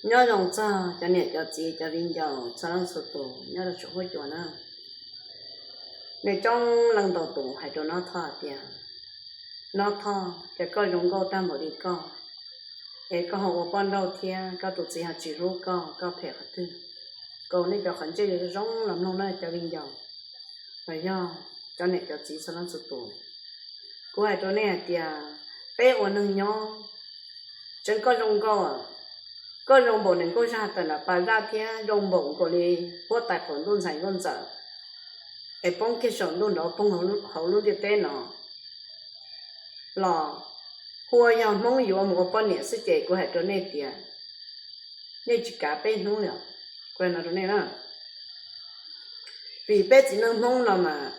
Nyob zoo txog cov niam cov txiv cov viv ncaus txhua leej txhua tus nyob rau saum huab cua na. Nej coob leej ntau tus hais rau Nob Thoj tias, Nob Thoj, cas koj zoo nkauj tag npaum li koj, es koj ho ua poj nrauj thiab koj tus txiv ho tsis hlub koj, koj phem qhov twg? Kaus nej cov qhov ntsej zoo los mloog na cov viv ncaus, los yog cov niam cov txiv txhua leej txhua tus. Kuv hais rau nej hais tias, peb ua neeg nyob, tseev koj zoo nkauj, koj zoo npaum niam nkauj zaj tawm nram pas zaj thiab zoo npaum nkaus li huab tais qaum ntuj ntxhais nkauj ntxawm es poob kiag saum ntuj nrov poog hauv lub ntiaj teb no los, hu ua yog Hmoob yuav mus ua poj niam xwb ces kuv hais rau nej tias, nej tsis kav peb hnub li os. Kuv hais no rau nej na, vim peb txiv neej Hmoob no mas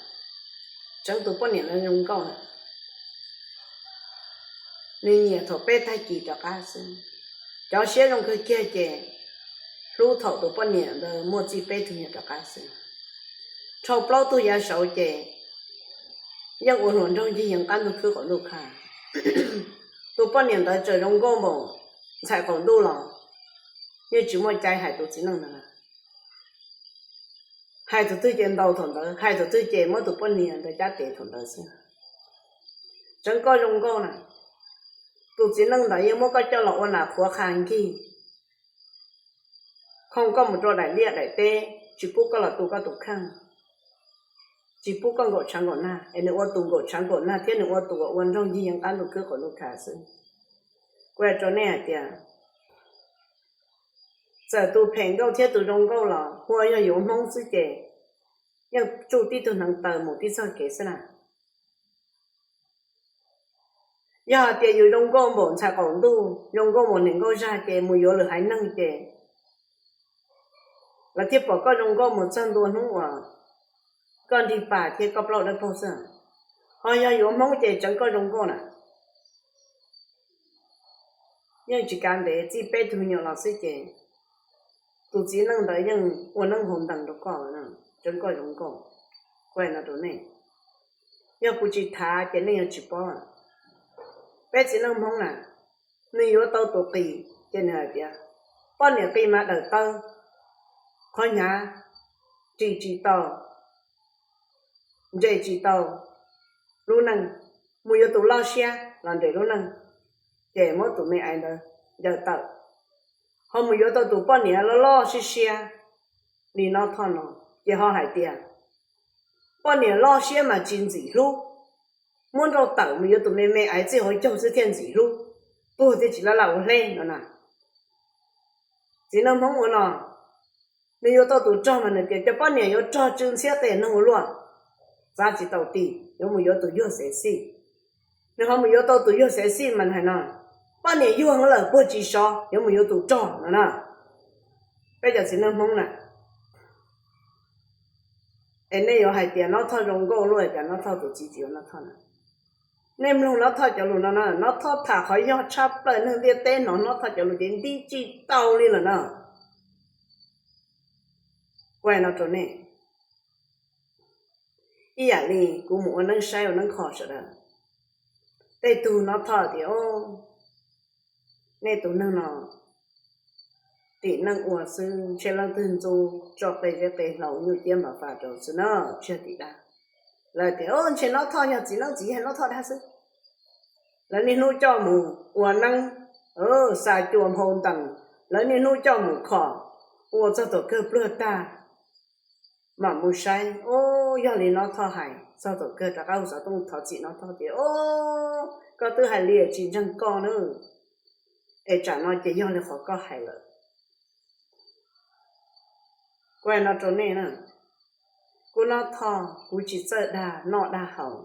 tseev tus poj niam no zoo nkauj lawm, nws nyiam thaum peb tag kis rov qab xwb. Cov siab zoo kawg kiag ces hlub thaum tus poj niam ntawd muaj txij peb tug me nyuam rov qab xwb. Dhau plaub tug yav saud ces yeej ua hluas nraug ncig yees qab ntug khwb qaum ntuj kha. Tus poj niam ntawd txawm zoo nkauj npaum ntxhais qaum ntuj los yeej tsis muaj cai hais tus txiv neej ntawd lawm. Hais tus twg ces ntaus thaum ntawd, hais tus twg ces muab tus poj niam ntawd cab tes thaum ntawd xwb. Tseev koj zoo nkauj na, tus txiv neej ntawd yeej muab koj coj los ua nas qhuav qha nkig, khoo koj mus rau daim liaj daim teb, tsis pub koj los tu koj tus kheej, tsis pub koj nkaum tshav nkaum nag, es nws ua tus nkaum tshav nkaum nag thiab nws ua tus uas ua nraug ncig yees qab ntug khwb qaum ntuj kha xwb. Kuv hais rau nej hais tias, txawm tus phem nkauj thiab tus zoo nkauj los hu ua yog yuav Hmoob xwb ces yeej tsuj tib tug hneev taw mus tib txoj kev xwb na. Yog hais tias yus zoo nkauj npaum ntxhais qaum ntuj, zoo nkauj npaum niam nkauj zaj ces mus yuav lwm haiv neeg ces lawv thiaj pom koj zoo nkauj mus txog ntua hnub uas koj nrig pas thiab koj plaub dawb paug xwb. Ho yog yuav Hmoob ces tseev koj zoo nkauj na, yeej tsis kav ntev txij peb tug me nyuam los xwb ces tus txiv neej ntawd yeej ua neeb haus ntees rau koj, tseev koj zoo nkauj. Kuv hais no rau nej, yog kuv tsis tham ces nej yuav tsis paub. Peb txiv neej Hmoob na, nws yuav tau tus qis ces nws hais tias, poj niam qis mas dawm taw, qhov hnyav ris tsis tau, ntses tsis tau lub neej, mus yuav tus loj siab los nres lub neej, ces muab tus me aiv ntawd ncaws tawm. Ho mus yuav tau tus poj niam loj loj siab siab li Nob Thoj no, ces ho hais tias, poj niam loj siab mas tsis ntxim hlub, muab nrauj tawm mus yuav tus me me aiv txij hauv caug xwb thiaj ntxim hlub, tuag thiaj tsis laj laj ua hle no na. Txiv neej Hmoob ua no, nws yuav tau tus rog mas nws tias cov poj niam yuav rog tsw ntxhiab qia neeg ua luaj, txav tsis tau ti, yuav mus yuav tus yuag xev xij. Nws ho mus yuav tau tus yuag xev xij mas hais no, poj niam yuag lawm puag tsis sov, yuav mus yuav tus rog no na. Peb cov txiv neej Hmoob na, es nej yuav hais tias Nob Thoj zoo nkauj luaj cas Nob Thoj tus txiv tsis yuav Nob Thoj na. Nej mloog Nob Thoj cov lus no na, Nob Thoj tham qhov yog tshaj plaws, neeg ntiaj teb hnov Nob Thoj cov lus ces nti tsis tau li lawm na. Kuv hais no rau nej, ib yam li kuv mus ua neeb saib ua neeb kho sawv daws, tej tug Nob Thoj tias, o, nej tus neeg no tim neej ua xwb, ntshe leej twg ntxub tso qe zeb qe hlau nyuj ciab npam fas rau xwb na, tsis yog tim dag. Lawv tias, o, ntshe Nob Thoj yog txiv neeb txiv yaig Nob Thoj dag xwb. Lawv niaj hnub coj mus ua neeb, xa cua nphau ntees, lawv niaj hnub coj mus kho, ua txog thaum kawg pluag tag mam mus saib, o, yog li Nob Thoj hais, txog thaum kawg rov qab hu xov tooj thov txim Nob Thoj tias, o, koj twb hais li tsis ntseeg koj na, es tsam no ces yog li qhov koj hais lawm. Kuv hais no rau nej na, kuv Nob Thoj kuv tsis txawj dag noj dag haus,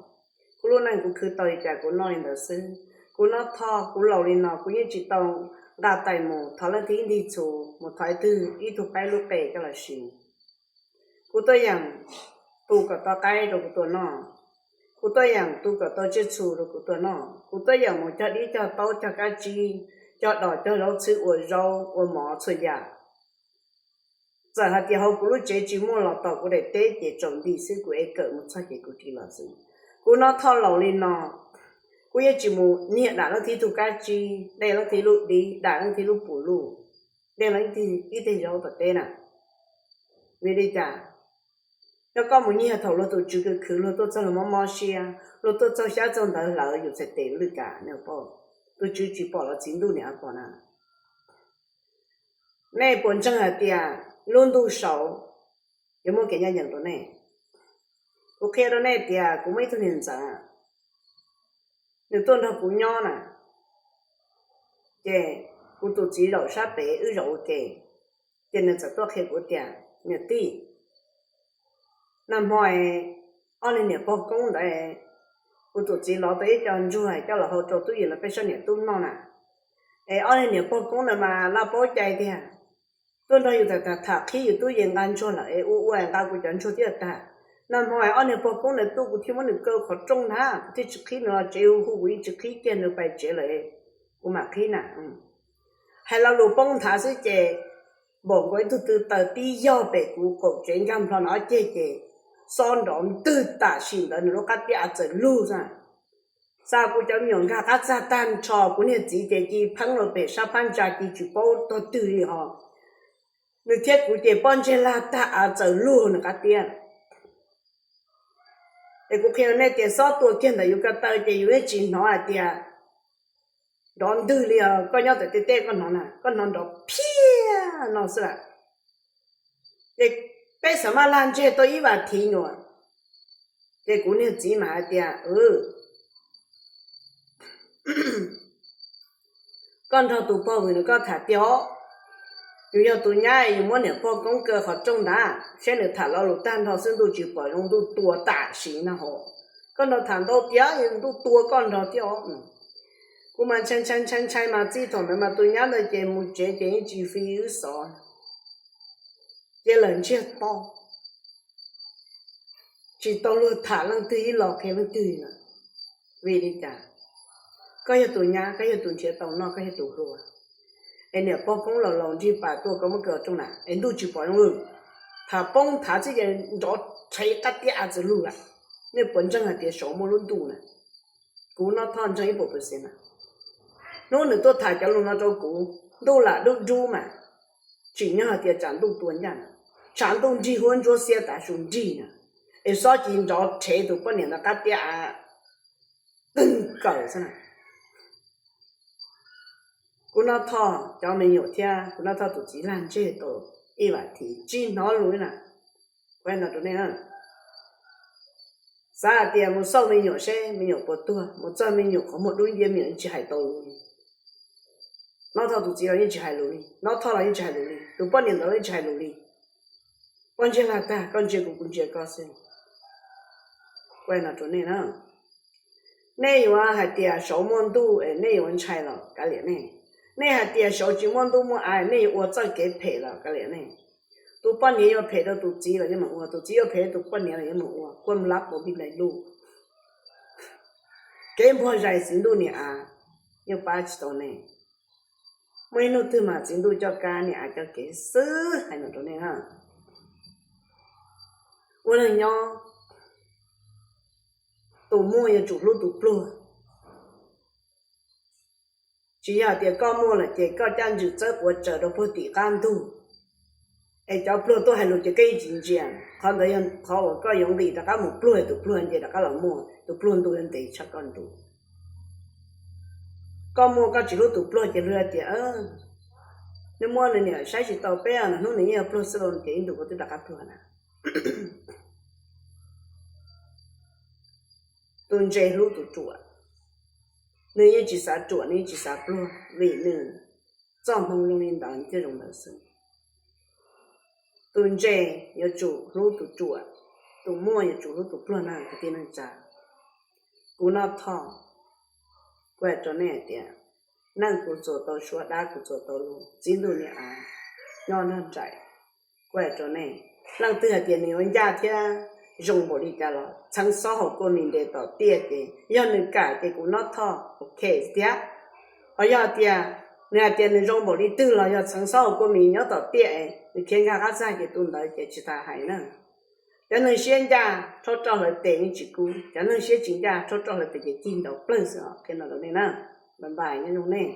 kuv lub neej kuv khwv tau li cas kuv noj li ntawd xwb. Kuv Nob Thoj kuv laus li no kuv yeej tsis tau nqa tais mus thov leej twg ib ntig txhuv, mus thov ib tug ib tug qaib lub qe coj los siv. Kuv tuaj yeem tu kom tau qaib rau kuv tua noj, kuv tuaj yeem tu kom tau tsiaj txhu rau kuv tua noj, kuv tuaj yeem mus cog dib cog taub cog kab tsib, cog dos cog zaub txhwb ua zaub ua mov txhua yam. Txawm hais tias hauv kuv lub tsev tsis muaj los tom kuv daim teb ces tsaus nti xwb kuv ev kawm mus txog ces kuv ris los xwb. Kuv Nob Thoj laus li no, kuv yeej tsis mus nyiag dam leej twg tug kab tsib, de leej twg lub dib, dam leej twg lub pum luj. Tej los ib teg zaub tom teb na. Vim li cas? Yog koj mus nyiag thaum luag tus tswv khwv khwv, luag tuaj txog luag mob mob siab, luag tuaj txog xyab txog ntawv hlawv yus txhais tes lwj kam, tus tswv tsis pom los txiv ntuj niam pom na. Nej puas ntseeg hais tias lub ntuj saud yuav muaj kev ncaj ncees rau nej? Kuv qhia rau nej tias kuv muaj ib tug niam ntxawm, nws tuaj nrog kuv nyob na, ces kuv tus txiv zaum sab pem wb zaum ua ke, ces nws txawm tuaj qhia kuv tias, niam tij, nag hmo ob niag niam pog koob ntawd, kuv tus txiv lov tau ib co ntsuag coj los hau rau tub yees los peb sab niam tub noj na. Es ob niag niam pog koob ntawd mas laj paub cai tiag, tuaj nrog yus tham tham qhib yus tub yees nqa ntsuag lawm es ua ua nqa kuv cov ntsuag thiaj tag. Nag hmo ob niag pog koob ntawd tuaj kuv thiaj muab nws kaw qhov rooj ntag, kuv thiaj tsis qhib nws los tsev, hu hu kuv yeej tsis qhib kiag, nws pais tsev lawm kuv mam qhib na. Hais lo lus poob nthav xwb ces npaum nkaus ib tug tw taws tib yog pem kuv qaum tsev nkag nplho no ob ceg ces xob nrov ntwg tam sim ntawd nws lub qab tiab av txawm lug xwb. Xa kuv cov me nyuam nkag qab txag tag nrho, kuv niag txiv ces ci pheeb rau pem sab phab ntsa ci tsis paub tog twg li ho. Nws thiab kuv ces pob ntseg lag tag av txawm lug nws qab tiab. Es kuv qhia nej tias xob tua kiag ntawm yus ko taw ces yus yeej tsis hnov hais tias nrov ntwg li os. Koj nyob tom tej teb koj hnov na, koj hnov nrov phiaj no xwb lawm. Ces peb xav maj lag ntseg tau ib vas thiv nyuam, ces kuv niag txiv mas hais tias, koj nrog tus pog vwm nws koj tham tiag os. Yus yog tus nyab yus muab niam pog koob kaw qhov rooj ntag, saib nws tham lo lus tag nrho xwb ntuj tsis pom zoo ntuj tua tam sim na ho. Koj nrog tham ntau tiag ntuj tua koj nrog thiab os. Kuv mas ntshai ntshai ntshai ntshai mas txij thaum ntawd mas tus nyab ntawd ces mus tsev ces yeej tsis fi wb xov, ces lawm ntsiag to, tsis tau luag tham leej twg ib los qhia leej twg li lawm. Vim li cas? Koj yog tus nyab, koj yog tus nrhiav tau noj, koj yog tus hluas, es niam pog koob laus laus nrig pas tuaj koj muab kaw rooj na es ntuj tsis pom zoo lwj. Tham poob thav txij ces nrov rhev qab tiab av txawm lug lawm. Nej puas ntseeg hais tias saud muaj lub ntuj na? Kuv Noj Thoj ntseeg ib puas percent na. Hnub nws tuaj tham cov lus no rau kuv, ntuj lam dub dub mas, tsim nyog hais tias tsam ntuj tua ncaj na, tshav ntuj nrig huab ntsuab xiab tav su nrig na, es xob ci nrov rhev tus poj niam ntawd qab tiab av qeeg kawm xwb na. Kuv Noj Thoj cov me nyuam thiab kuv Noj Thoj tus txiv lag ntseg tau ib vas thiv tsis hnov lus li na. Kuv hais no rau nej na, xav hais tias mus xauj me nyuam seb me nyuam puas tuag, mus txog me nyuam qhov muag dub nciab me nyuam yeej tsis hais tau lus li. Noj Thoj tus txiv los yeej tsis hais lus li, Noj Thoj los yeej tsis hais lus li, tus poj niam ntawd los yeej tsis hais lus li. Pob ntseg lag tag, koj ntsia kuv kuv ntsia koj xwb. Kuv hais no rau nej na, nej yuav hais tias saud muaj ntuj es nej yuav ntshai los kav liam nej. Nej hais tias saud tsis muaj ntuj muaj av, nej yuav ua txoj kev phem los kav liam nej. Tus poj niam yuav phem rau tus txiv los yeej meem ua, tus txiv yuav phem rau tus poj niam los yeej meem ua, kuj lab pov pib ntais luj. Kev npuag zais txiv ntuj niam av yeej pab tsis tau nej. Muaj ib hnub twg mas txiv ntuj coj kab niam av coj kev xwb, hais no rau nej na. Ua neeg nyob, tus muaj yuav tsum hlub tus pluag. Tsis yog tias koj muaj lawm ces koj caj ntswg txawb quav tsaws rau puag tim qab ntug, es cov pluag tuaj hais lus ces koj yeej tsis ntsia. Qhov ntawd yog qhov uas koj yuav nqis rov qab mus pluag, tus pluag nce rov qab los muaj, tus pluag ntuj yuav ntev tshaj koj ntuj. Koj muaj koj tsis hlub tus pluag ces luag tias, nws muaj nws niam saib tsis tau peb, hnub nws yeej yog pluag xwb los ces ib ntus koj twb rov qab pluag na. Tus ntse hlub tus ruam, nws yeej tsis xav ruam, nws yeej tsis xav pluag, vim nws txoj hmoo zoo li ntawd thiaj zoo ntawd xwb. Tus ntse yuav tsum hlub tus ruam, tus muaj yuav tsum hlub tus pluag na kwv tij neej tsa. Kuv Noj Thoj, kuv hais rau nej hais tias, neej kuv txuas tau suab, dab kuv txuas tau lug, txiv ntuj niam av nyob nrog nraim. Kuv hais rau nej, leej twg hais tias nws yuav ncaj thiab zoo npaum li cas los txheev xob hauv kua mis nres tom tiaj ces yog nws kam ces kuv Noj Thoj ok tiag. Ho yog tias nws hais tias nws zoo npaum li twg los yog txheev xob hauv kua mis nyob tom tiaj es nws khiav nkag qab txag ces tus ntawd ces tsis tas hais na. Cov neeg siab ncaj rhaub roj hlawv tes yeej tsis kub, cov neeg siab tsis ncaj rhaub roj hlawv tes ces cig ntaus plawg xwb os. Qhia no rau nej na, bye bye, nyob zoo nej.